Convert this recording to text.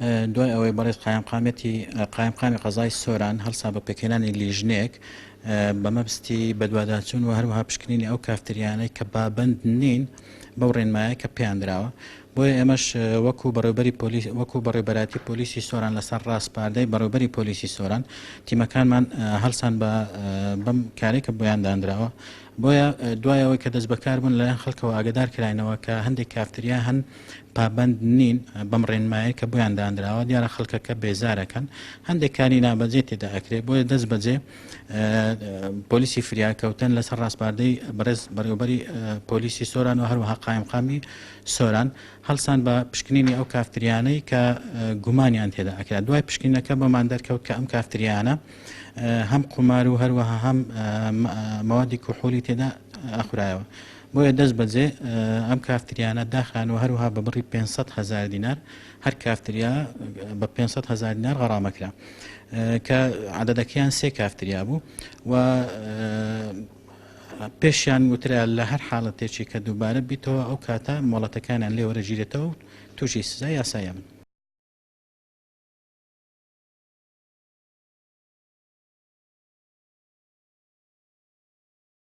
دوای ئەوەی بەڕێز قایمقامیەتی قایمقامی قەزای سۆران هەڵسا بە پێکهێنانی لیژنەیەک بە مەبستی بەدواداچوون و هەروەها پشکنینی ئەو کافتریانەی کە پابەند نین بەو ڕێنمایە کە پێیان دراوە بۆیە ئێمەش وەکو بەڕێوبەری پۆلیس وەکو بەڕێوبەراتی پۆلیسی سۆران لەسەر ڕاسپاردەی بەڕێوبەری پۆلیسی سۆران تیمەکانمان هەڵسان بە بەم کارێک کە بۆیان دانراوە بۆیە دوای ئەوەی کە دەست بەکار بوون لەلایەن خەڵکەوە ئاگدار کراینەوە کە هەندێک کافتریا هەن پابەند نین بەم ڕێنمایە کە بۆیان دانراوە، دیارە خەڵکەکە بێزارەکەن، هەندێک کاری نابەجێ تێدا ئەکرێ، بۆیە دەست بەجێ پۆلیسی فریاکەوتن لەسەر ڕاسپاردەی بەڕێز بەڕێوبەری پۆلیسی سۆران و هەروەها قایمقامی سۆران هەڵسان بە پشکنینی ئەو کافتریانەی کە گومانیان تێدا ئەکرا. دوای پشکنینەکە بۆمان دەرکەوت کە ئەم کافتریانە هەم قومار و هەروەها هەم مەوادی کوحولی تێدا ئەخورایەوە. بۆیە دەست بەجێ ئەم کافتریانە داخران و هەروەها بە بڕی 500 هەزار دینار هەر کافتریا بە 500 هەزار دینار غەرامە کرا کە عەدەدەکەیان سێ کافتریا بوو و پێشیان وترا لە هەر حاڵەتێکی کە دووبارە بیتەوە ئەو کاتە مۆڵەتەکانیان لێ وەرەگیرێتەوە و تووشی سزای یاسایی بن.